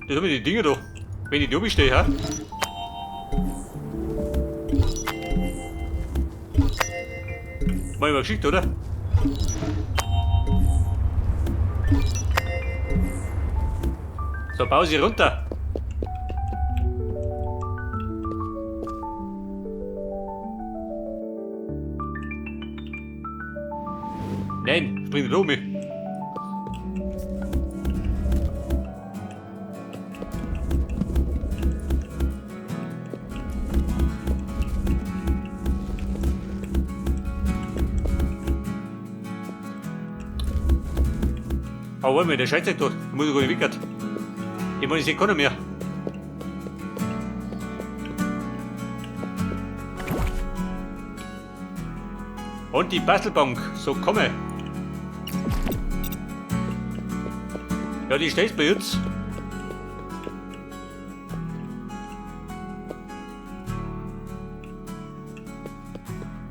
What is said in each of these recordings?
Das haben wir die Dinger da. Wenn ich da oben stehe, ha? Mach ich mal geschickt, oder? So, Pause runter. Nein, spring nicht um mich. Aber warte mal, der Scheißzeug da, ich muss ich gar nicht wickert. Ich meine, ich sehe keiner mehr. Und die Bastelbank, so komme. Ja, die stellst du mir jetzt.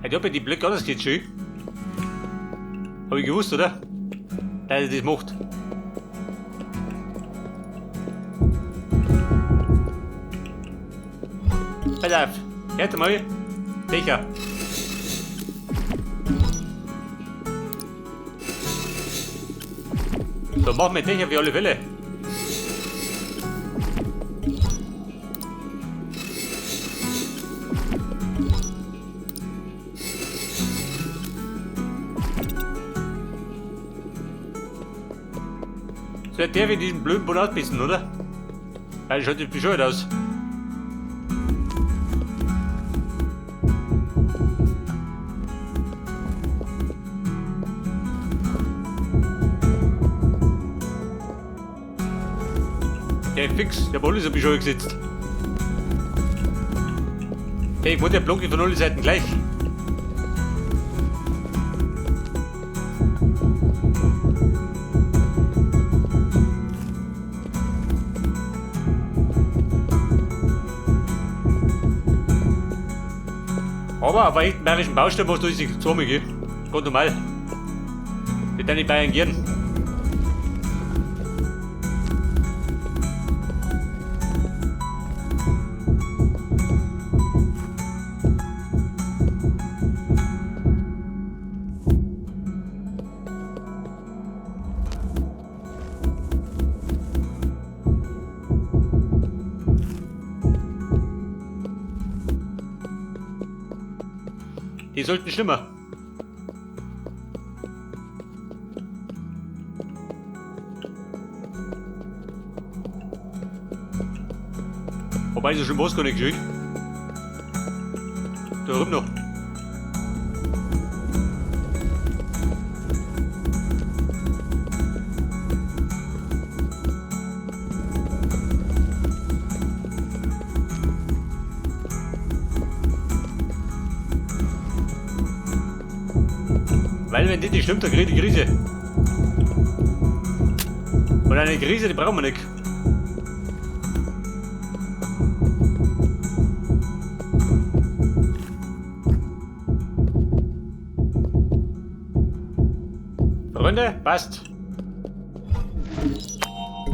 Ich hab ja die Blöcke anders geht schön. Hab ich gewusst, oder? Dass er das macht. Pass auf. Hört mal. Becher. So, machen wir Dächer für alle Fälle. So, der wird diesen blöden Boden ausbissen, oder? Weil schaut jetzt bescheuert aus. Der fix, der Boll ist ein bisschen gesetzt. Hey, ich wollte der Blocke von allen Seiten gleich. Aber auf einem bayerischen Baustellen machst du das nicht zusammen, gell? Ganz normal. Mit deinen Bayern gern. Die sollten schlimmer. Wobei, so schlimm war's gar nicht, geschickt. Da drüben noch. Weil wenn das nicht stimmt, dann krieg ich die Krise. Und eine Krise, die brauchen wir nicht. Freunde, passt.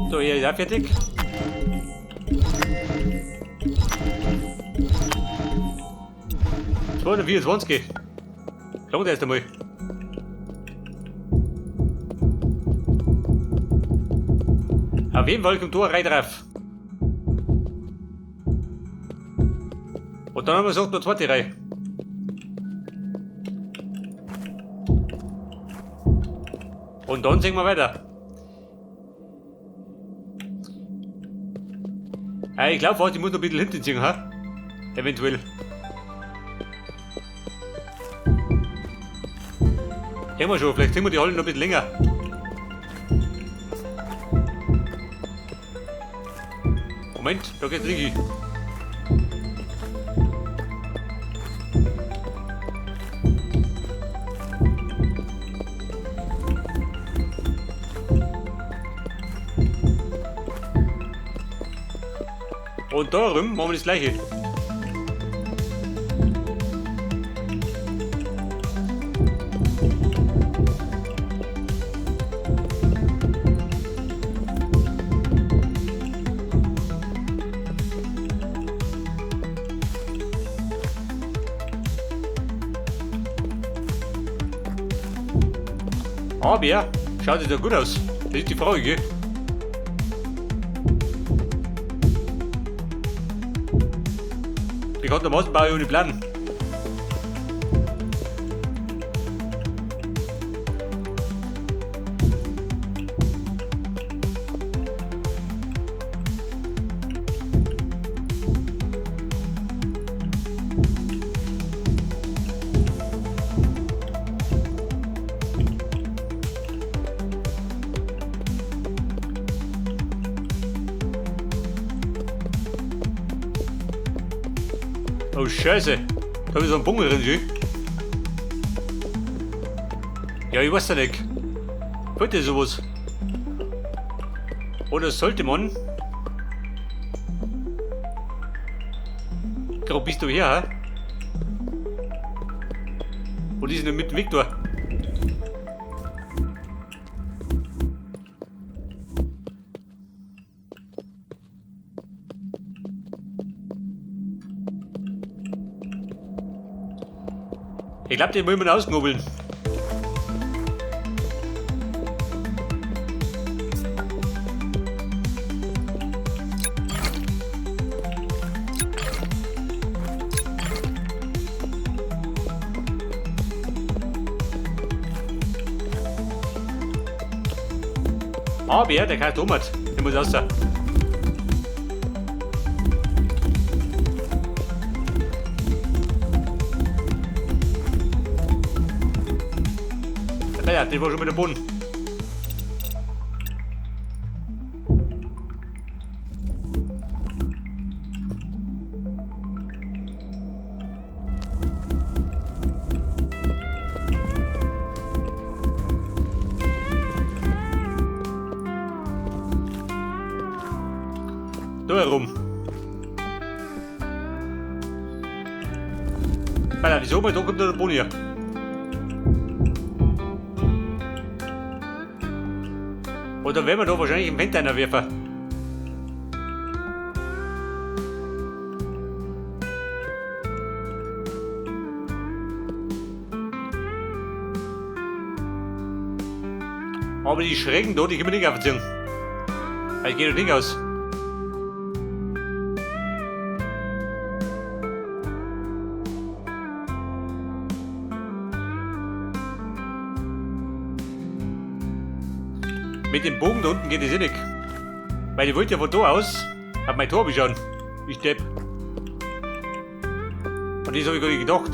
So, hier ist auch fertig. 224. Klangt erst einmal. Auf jeden Fall kommt da eine Reihe drauf. Und dann haben wir gesagt, noch eine zweite Reihe. Und dann sehen wir weiter. Ja, ich glaub fast, ich muss noch ein bisschen hinten ziehen, ha? Eventuell. Sehen wir schon, vielleicht ziehen wir die Halle noch ein bisschen länger. Moment, da geht's richtig. Und da drüben machen wir das gleiche. Aber schaut es ja gut aus. Das ist die Frage, gell? Bekanntermaßen baue ich ohne Plan. Oh Scheiße, da hab ich so einen Bummel drin, gell? Ja, ich weiß ja nicht. Wollt ihr sowas? Oder sollte man? Gerade bist du her, hä? Oder ist denn mit dem Viktor? Ich glaub, den wollen wir ausknobeln. Aber der kann Thomas, der muss raus. Ja, der war schon mit dem Boden. Da herum. Alter, wieso mal da kommt der Boden hier? Oder werden wir da wahrscheinlich im Fenster werfen? Aber die Schrägen da, die können wir nicht aufziehen. Weil geht doch nicht aus. Mit dem Bogen da unten geht es eh nicht. Weil ich wollte ja von da aus auf mein Tor schauen. Ich Depp. Und das habe ich gar nicht gedacht.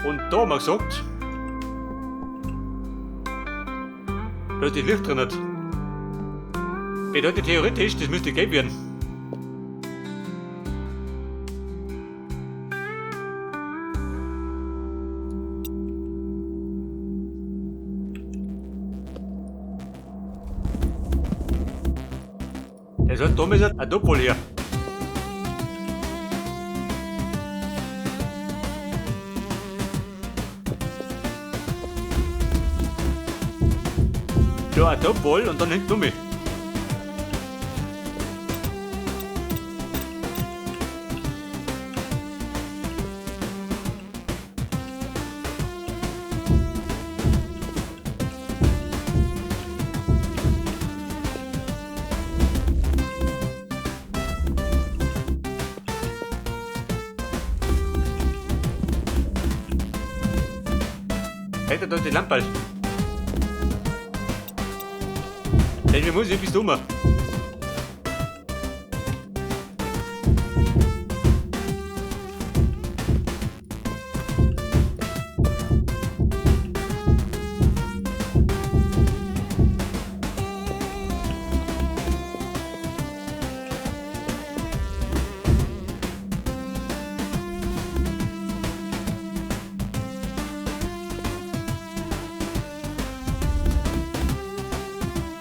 Und da haben wir gesagt, da ist die Licht drin. Bedeutet theoretisch, das müsste gelb werden. Der soll damals ein Doppel hier. Ja, ein Doppel und dann hinten um mich. Hätte da die Lampe. Denn wir müssen etwas tun.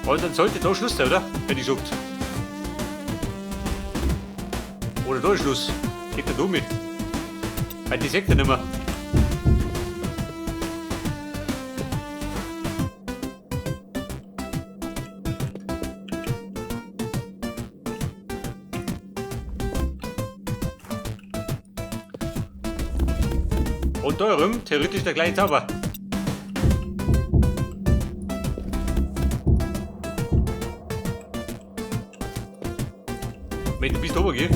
Und dann sollte da Schluss sein, oder? Hätte ich gesagt. Oder da ist Schluss. Geht der Dummi. Weil die sagt ja nicht mehr. Und da herum theoretisch der kleine Zauber. Wenn du bist oben, gell?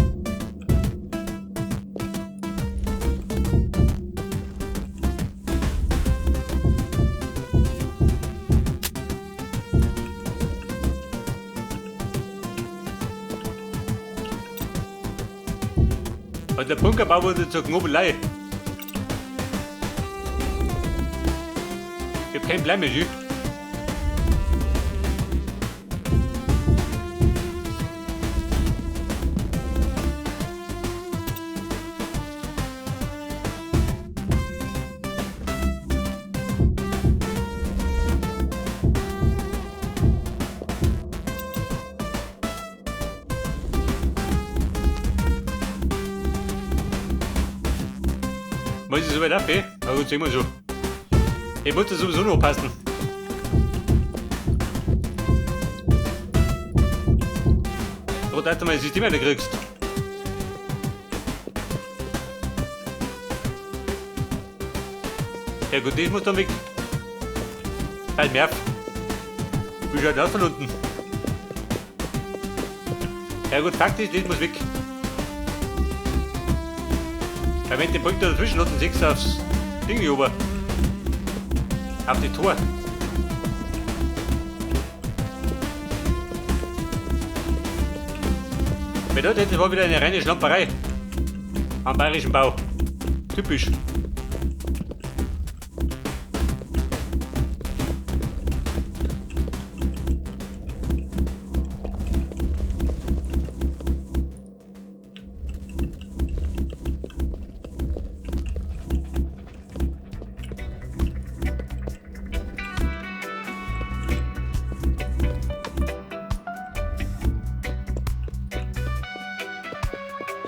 Und der Bunkerbau wurde zur Knobelei. Ich hab keinen Plan mehr, gell? Muss ich so weit ab, eh? Na gut, sehen wir schon. Ich muss da sowieso noch passen. Oder dass du mal ein System kriegst. Ja gut, das muss dann weg. Halt nerv. Wie schaut das von unten? Ja gut, Fakt ist, das muss weg. Ja, wenn den Punkt da dazwischen unten siehst du aufs Ding hier oben. Auf die Tor. Bedeutet, das war wieder eine reine Schlamperei. Am bayerischen Bau. Typisch.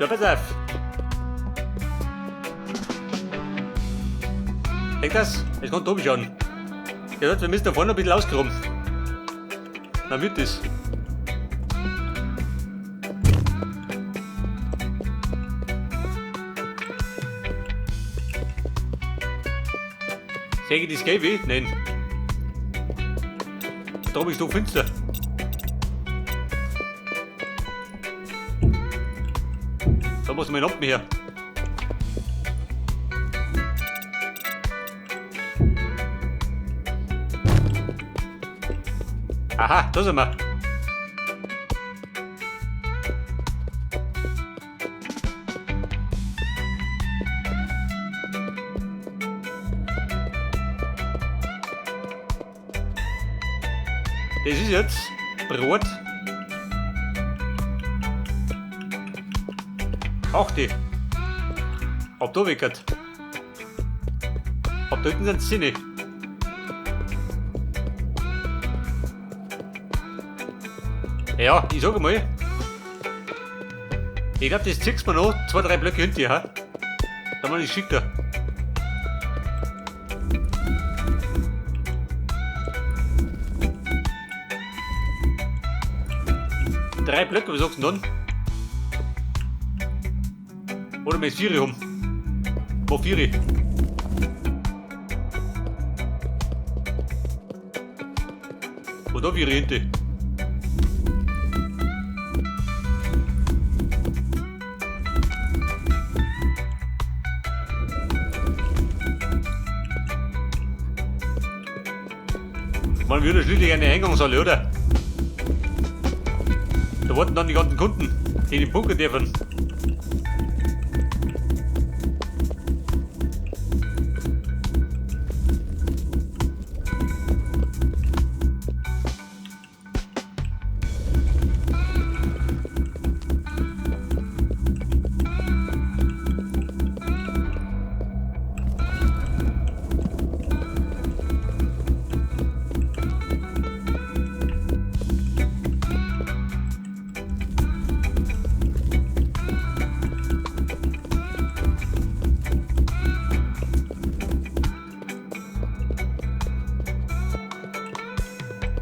So, pass auf. Denk das? Es kommt oben schon. Ja, wir müssen da vorne noch ein bisschen ausgraben. Dann wird das. Sehe ich das Gelbe? Nein. Da oben ist doch finster. Da muss man Lampen her. Aha, da sind wir. Das ist jetzt Brot. Auch die. Ob da weckert. Ob da hinten sind Zinne. Ja, ich sag mal. Ich glaub, das ziehst du mir noch 2, 3 Blöcke hinter dir, ha? Da war ich schicker. Drei Blöcke, was sagst du denn dann? Oder mit 4 haben. Wo 4? Wo da 4 hinter? Man würde schließlich eine Eingangshalle, oder? Da warten dann die ganzen Kunden, die in den Bunker dürfen.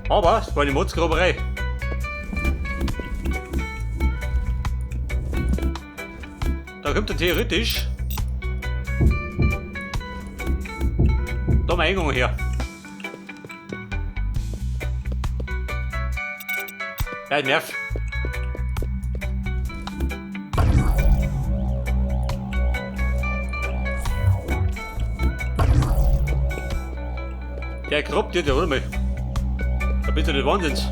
Aber es war eine Mordsgraberei. Da kommt dann theoretisch Da mal Eingang her. Ja, nerv. Der kroppt dir, der, warte mal. Da bist du des Wahnsinns.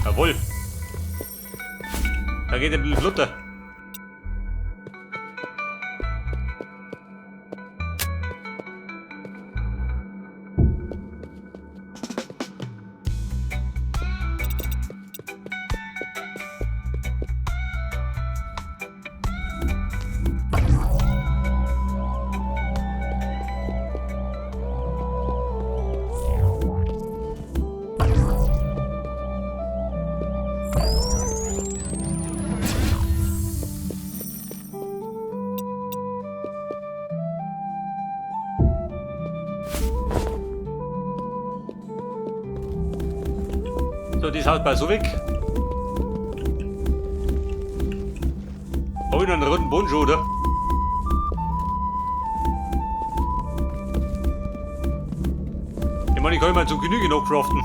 Jawohl. Da geht ein bisschen flotter. So, das haut mal so weg. Hab ich noch einen roten Bonjo, oder? Ich meine, ich kann mal zu Genüge noch craften.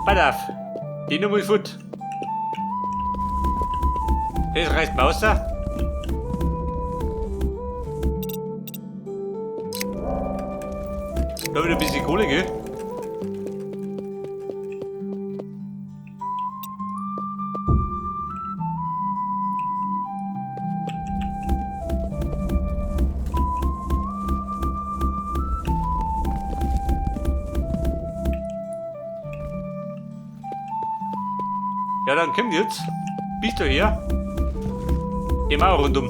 Pass auf, die Nummer ist fort. Das reißt mir raus. Da wieder ein bisschen Kohle, gell? Ja, dann komm jetzt. Bist du hier? Die Mauer rundum.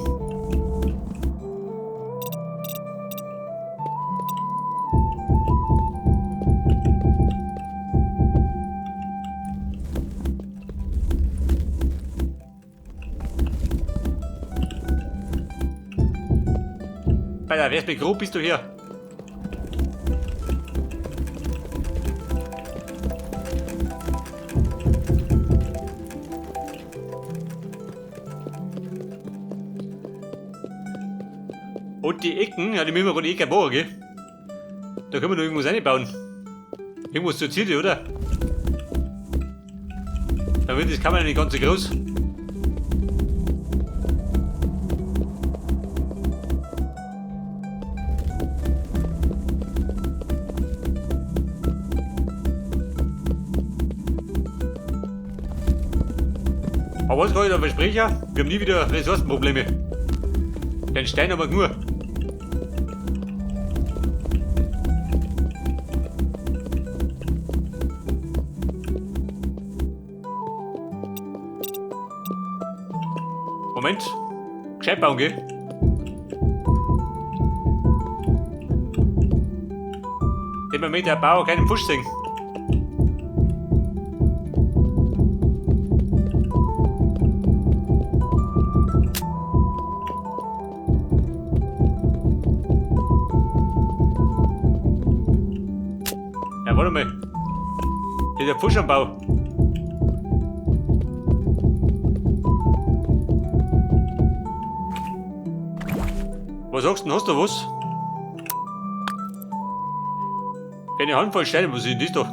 Bei der Wespe grob bist du hier. Und die Ecken, ja, die müssen wir gerade eh kein bohren, gell? Da können wir noch irgendwas reinbauen. Irgendwas zur Zierde, oder? Dann wird das Kamera nicht ganz so groß. Aber was kann ich da versprechen? Wir haben nie wieder Ressourcenprobleme. Den Stein haben wir genug. Moment. Gescheit bauen, gell? Dem Moment der Bauer keinen Fusch sehen. Ja, warte mal. Hier ist der Pfusch am Bau. Was sagst du denn? Hast du was? Eine Handvoll Steine, was ist denn das da?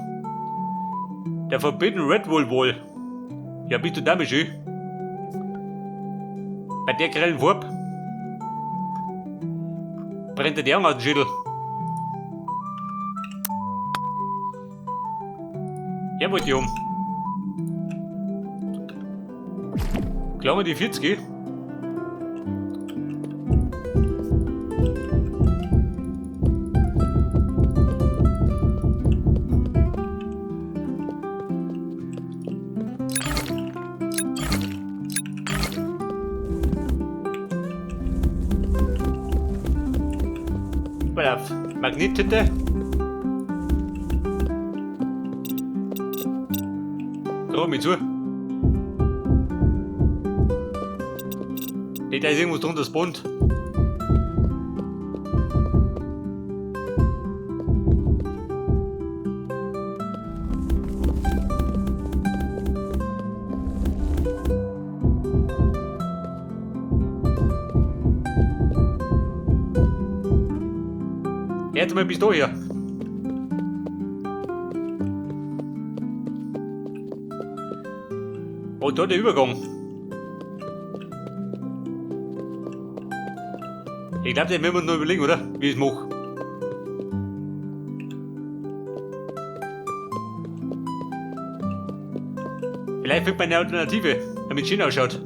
Der Forbidden Redwood Wall. Ja, bist du damit schön? Bei der grellen Farbe brennt der die Augen aus dem Schädel. Ja, wollte ich um. Klammer die 40. Magnettinte. Trau mich zu. Da ist irgendwas drunter spawnt. Jetzt mal bist du hier. Oh, da der Übergang. Ich glaube, den müssen wir noch überlegen, oder? Wie ich es mache. Vielleicht findet man eine Alternative, damit es schön ausschaut.